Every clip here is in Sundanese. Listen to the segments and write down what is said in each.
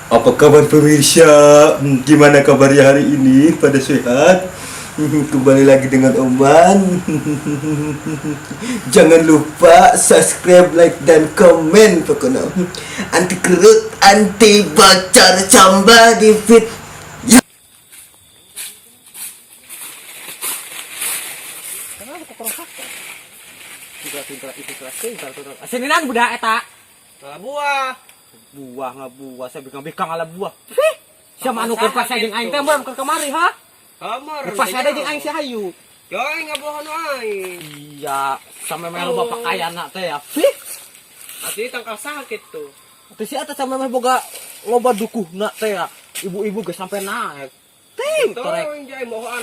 Apa kabar, pemirsa? Gimana kabarnya hari ini? Pada sehat? Kembali lagi dengan Oman. Jangan lupa subscribe, like, dan komen pokoknya. Anti kerut, anti bocor camba di feed. Ya. Kenapa kok kerusakan? Sininan budak eta. Salah buah. Buah ngabuah, saya bikang-bikang ala buah. Fih. Siapa anu keur pas jeung aing teh mun keur kamari ha? Kamar. Pas ada jeung aing si hayu. Yo aing ngabuah anu aing. Iya, sampe meh loba pakaianna teh ya. Fih. Asli tangkal sakit tuh. Teu si eta sampe meh boga loba dukuhna teh ya. Ibu-ibu geus sampe naek. Ting, torek.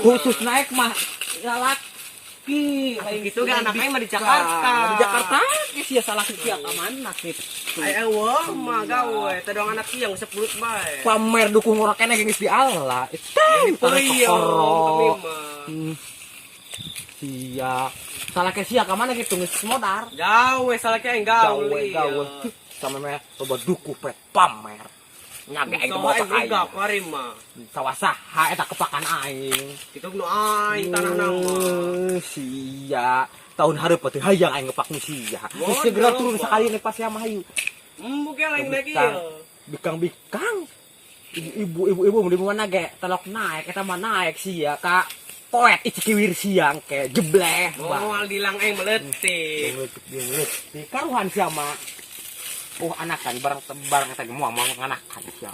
Khusus naik mah lalaki. Lain gitu kan anak aing mah di Jakarta. Di Jakarta geus sia salah sia ka mana gitu. Ai eueuh mah gawe, teh doang anak ieu geus pulut bae. Pamer dukung ngora keneh geus di ala. Ting, torek kami kokoro. mah. Sia. Salah ke sia ka mana gitu geus modar. Gawe salah ke aing gawe. Gawe gawe. Sama meh loba dukuh pet pamer. Nyage aing teh Soalnya bawa aing aing. buka kuari mah. Sawah saha eta kepakan aing. Itu nu aing tanah nama. Sia. Tahun hareup teh hayang aing ngepak nu sia. Geus segera turun sekali nek pas sia mah hayu. Embuk ya lain lagi ya. Bikang-bikang. Ibu ibu ibu di mana ge telok naik eta mah naik sia ka poet icikiwir siang ke jebleh. Moal dilang aing meletik. Meletik. Karuhan sia mah. Oh anakan barang barang eta ge moal moal nganakan sia.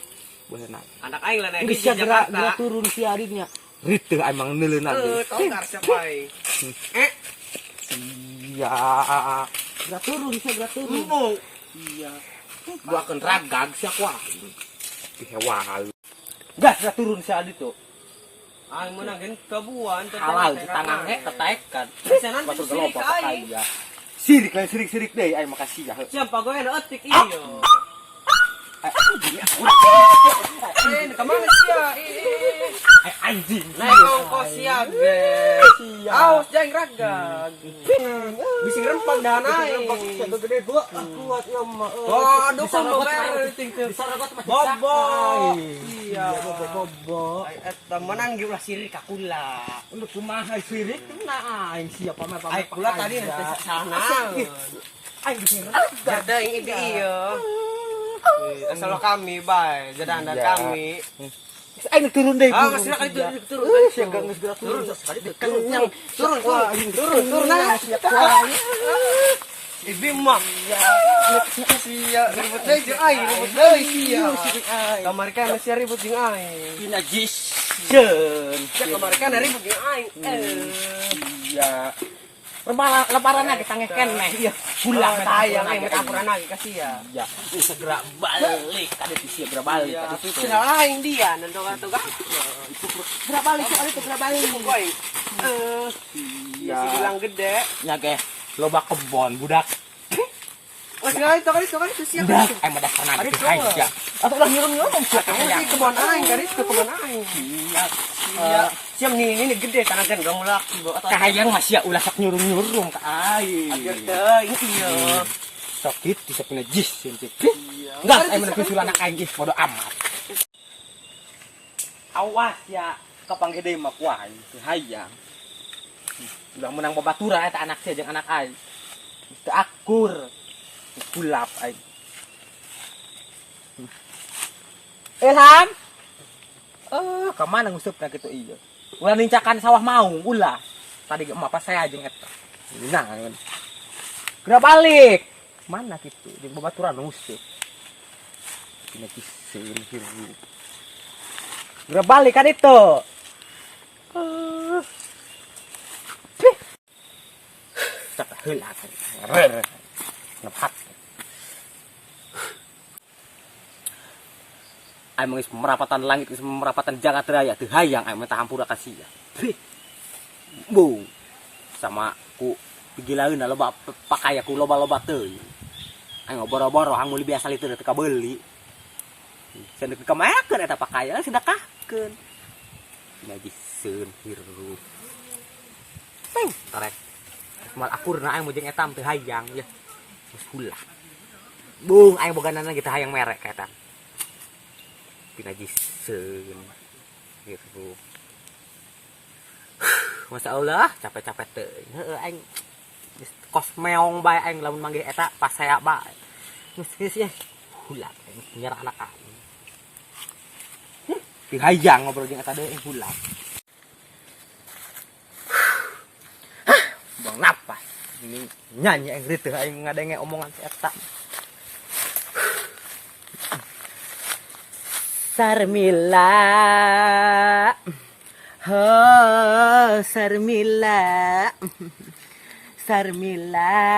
Beunang. Anak aing lah naik Geus di sia geura Jakarta. geura turun sia adinya. Riteuh emang neuleunan Eh, ge. tongkar siapa aing? Eh, Iya. Geura turun sia geura turun. embung. Iya. Gua akan ragag sia kuah. Dihewal. Gas geura turun sia adi tuh. Aing menang gen kebuan Halal di tangan ge tetaekan. Pesanan Batur sirik geloba aing. pakaya. Sirik lain sirik-sirik deui aing makasih ya. Siapa gue yang etik iyo. Anjing. Eh, kemana sia? Eh, anjing. Naik ongkos sia ge. Sia. Awas jangan ragag. Bising rempang dahan aing. Gede gua kuat ya mah. Oh, dukung bober Bisa regot mah. Bobo. Iya, bobo bobo. Eta menang ge ulah sirik ka kula. Lu kumaha sirik kena aing siapa mah Ai kula tadi teh sana. Aing bising ragag. Jada ing ieu ieu. Asal kami bae, jada anda Iya. kami. Aing turun deh. Ah, geus kali turun turun. Sia geus geura turun. Turun turun turun turun turun nah. Ibi mah. Sia ribut deui jeung aing, ribut deui sia. Kamari kan sia ribut jeung aing. Pinajiseun. Sia kamari kan ribut jeung aing. Eh. Iya. Lebaran lebaran lagi tangeh keneh. Iya, pulang Sayang aing mah apuran lagi ka sia. Iya, segera balik kade sia segera balik Iya, kade cenah aing dia nanti tuh Segera balik kade segera balik. Aing. Eh, Iya. si bilang gede. Nya ge loba kebon budak. Oh, sekali itu kali itu kali itu sia. Budak aing mah dasarna Ada gitu cowok. aing sia. Atuh ulah nyurung-nyurung sia Kamu sih kebon aing, kali itu kebon aing. Iya. Iya. Siam nih ini gede tanah gendong lah. Kahayang mah sia ulah sok nyurung-nyurung ka aing. Ajar teuing iya. Sok kitu sok najis sia teh. Enggak, aing mah susul anak aing ih bodo amat. Awas ya, kapanggih deui mah ku aing teu hayang. Ulah menang babaturan eta anak sia jeung anak aing. Teu akur. Kulap aing. Ilham. Eh, ka mana ngusupna kitu ieu? Ulah nincakan sawah maung, ulah. Tadi ge emak pas saya jeung eta. Nah, geura balik. Mana kitu jeung babaturan nguseup. Dina kiseun hirup. Geura balik kan itu. Eh. Pih. Cak heula tadi. Nepat. Aing geus merapatan langit, geus merapatan jagat raya, teu hayang aing minta hampura ka sia. Pih. Bung. Sama ku pigilaeuna loba pakaya ku loba-loba teuing. Aing boro-boro hang meuli biasa liter teu kabeuli. Cenah kamaekeun eta pakaya sedekahkeun. Najiseun hirup. Peng, torek. Moal akurna aing mun jeung eta teu hayang ya. Geus ulah. Bung aing boganana gitu hayang merek ka eta. Dipinajiseun gitu. Masya Allah, capek-capek teh. Heeh, aing geus kos meong bae aing lamun manggih eta pasea bae. Geus geus ya. Hulat aing nyerah anak aing. Dihayang ngobrol jeung eta deui hulat. Hah, buang napas. Ini nyanyi aing riteuh aing ngadenge omongan si eta. Sarmila. Oh, Sarmila. Sarmila.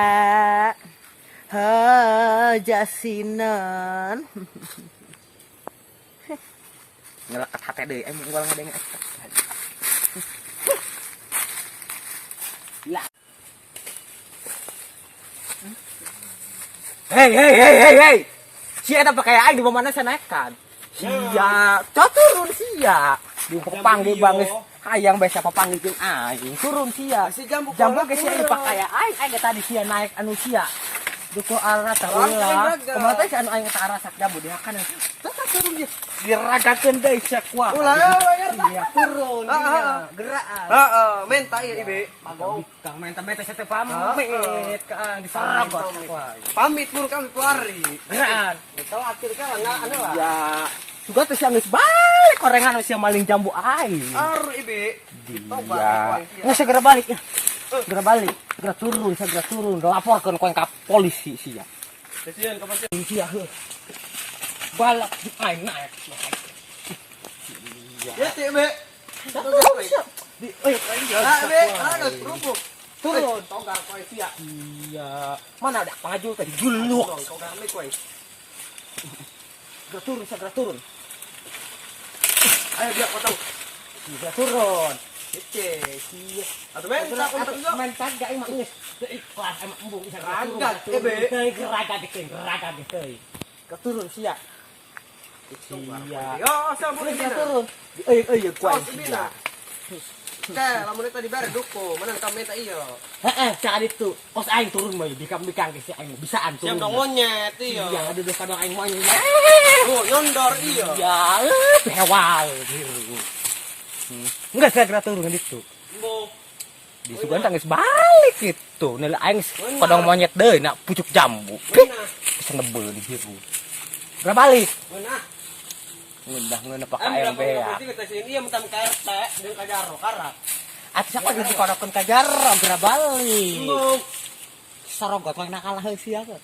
Oh, jasinan. Ngelekat hati deui aing unggal ngadenge eta. Lah. Hei, hei, hei, hei, hei. Si eta pakai aing di mana saya naikkan. Sia, turun sia. Di papanggih bangis hayang bae siapa panggih jeung aing. Turun sia. Si jambu jambu ge sia dipakai aing, aing tadi sia naik anu sia. Duko arah tah ulah. Kumaha teh si anu aing eta arasak jambu dihakan. Tetap turun dia. Diragakeun deui sia kuah. Ulah, Iya, turun dia. Gerak. Heeh, menta ieu ibe. Kang menta-menta sia teh pamit ka aing disaragot kuah. Pamit mur kami pelari. Gerak. Telat kita kan enggak anu lah. Ya, juga teh sia geus balik korengan sia maling jambu aing. Ar ibe. Iya. Nggak segera balik ya. Segera balik, segera turun, segera turun. Laporkan kau yang ke polisi sia. Kasihan ka pasien. Sia heuh. Balap aing naik. Iya. Ya teh ibe. Di eh Ah ibe, ah kerupuk. Turun. Togar koe sia. Iya. Mana ada pangajul tadi juluk. Togar me koe. Segera turun, segera turun. Ayo dia potong. Segera turun. Oke, Iya. Atuh menta untuk Menta gak emang geus. Teu ikhlas emang embung bisa Ragat, ebe. Geraga gitu, geraga gitu. Keturun sia. Iya. Yo, sampun Segera turun. Eh eh kuah sia. Oke, lamun eta dibere duko, menang ka menta ieu. Heeh, cak itu. Kos aing turun mah bikang-bikang ge si aing bisaan turun. Siap dong monyet ieu. Iya, aduh kadang aing monyet. Oh, nyondor ieu. Iya, hewal gitu. Enggak segera turun gitu. Di sugan tangis balik gitu. Nilai aing kodong monyet deui nak pucuk jambu. Bisa nebel di biru. Segera balik. Ngeunah. Ngeunah ngeunah pakai ayam beak. Iya mentam ka RT jeung ka jaro karak. Atuh siapa geus dikodokeun ka jaro geura balik. Sorogot mah nakal heuh sia teh.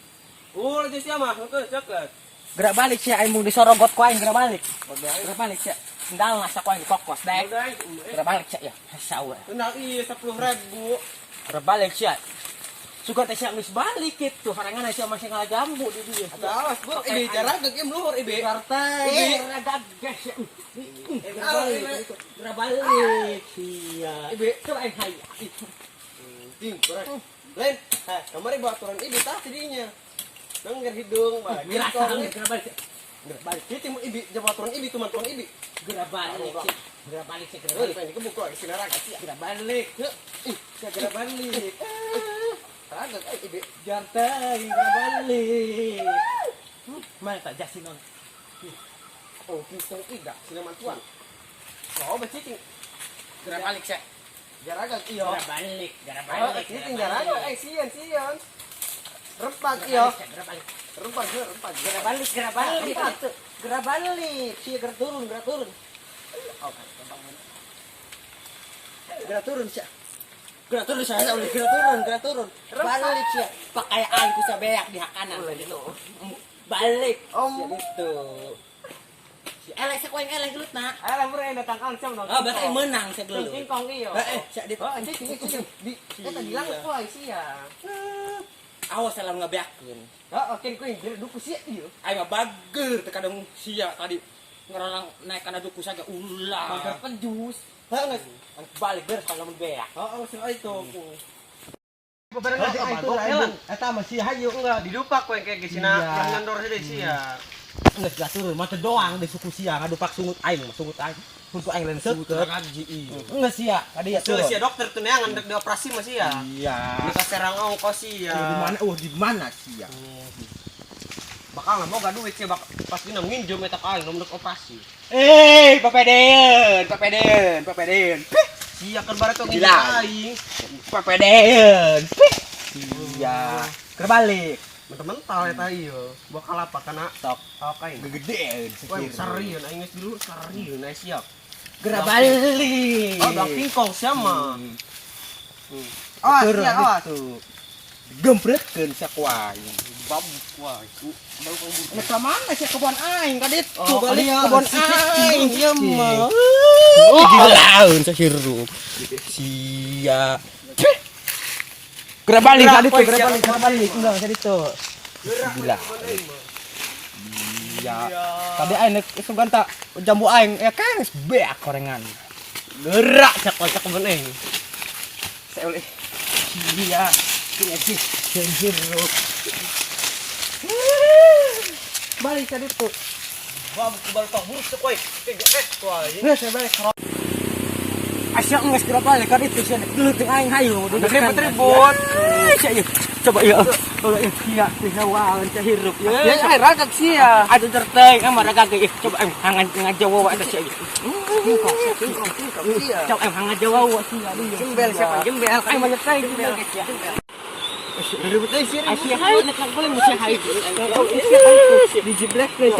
Ulah sia mah heuh ceklet. Gerak balik sia aing mung disorogot ku aing geura balik. Geura balik sia. Sendal nasa ku aing kokos dek. Geura balik sia ya. Sawa. Kenal ieu 10.000. Geura balik sia. Suka teh sia geus balik kitu. Harangan sia masih ngalajambu di dieu. Awas bro, ibe jarang geus luhur ibe. Partai. Raga sia. Geura balik. Geura balik sia. Ibe coba aing hayang. Ding, korek. Lain, heh, kamari bawa aturan ibe tah tidinya. Nengger hidung, bah. Geura balik. Geura balik. Kieu teh ibi jawab aturan ibi tuh mantuan ibi. Geura balik. Geura balik sih, geura balik. Pengen dikebuk kok sini raga sia. Geura balik. Ih, geura balik. Raga ibi. Jantai geura balik. Mana tak jasinon. Oh, pisang iga sini mantuan. Oh, becicing. Geura balik sih. Jaraga iyo. Geura balik, geura balik. Cicing jaraga sieun sieun. Rempak iyo. Geura balik. Rempak rempak. Geura balik, geura balik. Geura balik. Sia geura turun, geura turun. Oke, geura turun sia. Geura turun sia, geura turun, geura turun. Balik sia. Pakai aing ku sabeak di hakanan. Balik. Om itu. Si elek sia ku aing elek gelut na. Elek murah yang datang kan siam dong. Ah, berarti menang sia gelut. Singkong iyo. Heeh, sia dit. Oh, cicing cicing. Di eta dilang ku aing sia. Awas salah ngebeakeun. Heeh, kin ku yang duku sia ieu. Aing mah bager teh kadang sia tadi ngerorang naik kana duku saja ulah. Bager penjus. Heeh geus. Balik beres kalau mun beak. Heeh, sing itu. Bebarengan jeung aing turun. Eta mah sia hayu enggak didupak we kayak gesina nyondor deui sia. Geus gak turun, mah teu doang di suku sia ngadupak sungut aing, mah sungut aing. Sungut aing lain seukeut. Geus sia, tadi ya turun. Sia dokter tuh neangan dek dioperasi mah sia. Iya. Di kaserang ongkos sia. Di mana? Oh, di mana sia? Bakal boga duit sia bak pasti nginjem eta ka aing nu operasi. Eh, papedeun, papedeun, papedeun. Sia keur bareto nginjem Gila. Aing. Papedeun. Iya. Keur balik. Mental-mental eta ieu. Buah kalapa kana Sok. awak aing. Gegedean. Wah, sarieun aing geus dulu sarieun aing siap. Geura balik. Oh, bang tingkong sia mah. Awas, Turun sia, awas. gitu. Gempretkeun sia ku aing. Babuk wah. Lu ka mana sia kebon aing ka ditu Oh, balik iya. kebon aing ieu mah. Gilaeun sia hirup. Sia. Geura balik ka ditu, geura balik, geura balik. Enggak ka ditu. Gila. Iya. Tadi aing nek sugan tak jambu aing ya kan geus beak korengan. Gerak cak kocak kebon aing. Saya oleh. Iya. Ini sih hirup. Balik tadi tuh. Babuk balik tak buruk cek woi. Nggak, saya balik. Asya nggak segera balik kan itu sih. Dulu tuh aing hayu. Ribut-ribut. Asya iya. Coba iya. Coba iya. Iya, bisa wae cah hirup. Ya, ya, ragak sia. Aduh terteng, amar ragak ih. Coba aing hangan ngajawa wae sia. Coba aing hangan jawa wae sia. Jembel siapa? Jembel. Aing banyak teh jembel. Ribut euy sia. Asya hayu nek boleh mesti hayu. Dijeblek nih.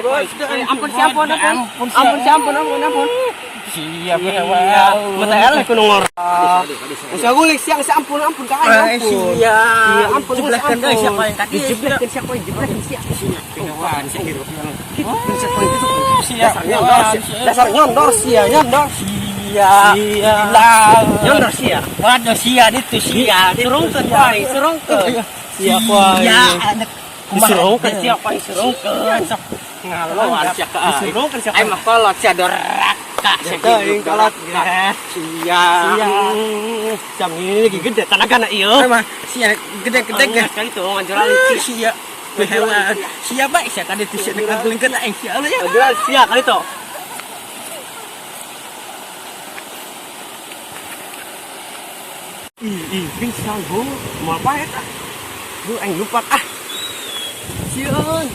Ampun siapa ampun. Ampun siapa ampun ampun. Siap ya. Mata eleh kudu ngorok. Usah gulik siang si ampun ampun ka aing ampun. Iya, Iya, ampun jeblekkeun deui siapa yang tadi. Dijeblekkeun siapa yang jeblekkeun sia. Wah, sia hirup. Siapa yang gitu. Sia. Dasar nyondor sia. Dasar nyondor sia, nyondor. Sia. Gila. Nyondor sia. Waduh sia ditu sia. Surungkeun wae, surungkeun. Sia wae. Sia anak Disurungkeun sia wae, surungkeun. Sok ngaloan sia ka aing. Disurungkeun sia. Aing mah kolot sia doraka sia Teuing kolot. Sia. Sia. Jam ini lagi gede tanagana ieu. Aing mah sia gede-gede ge. Sekali tuh ngajual licik. Sia. Hewan. Sia bae sia ka ditu sia nek ngagulingkeun aing sia ya. Ngajual sia kali tuh. Ih, ih, pisang bu, mau apa ya? Bu, aing lupa ah. Sieun.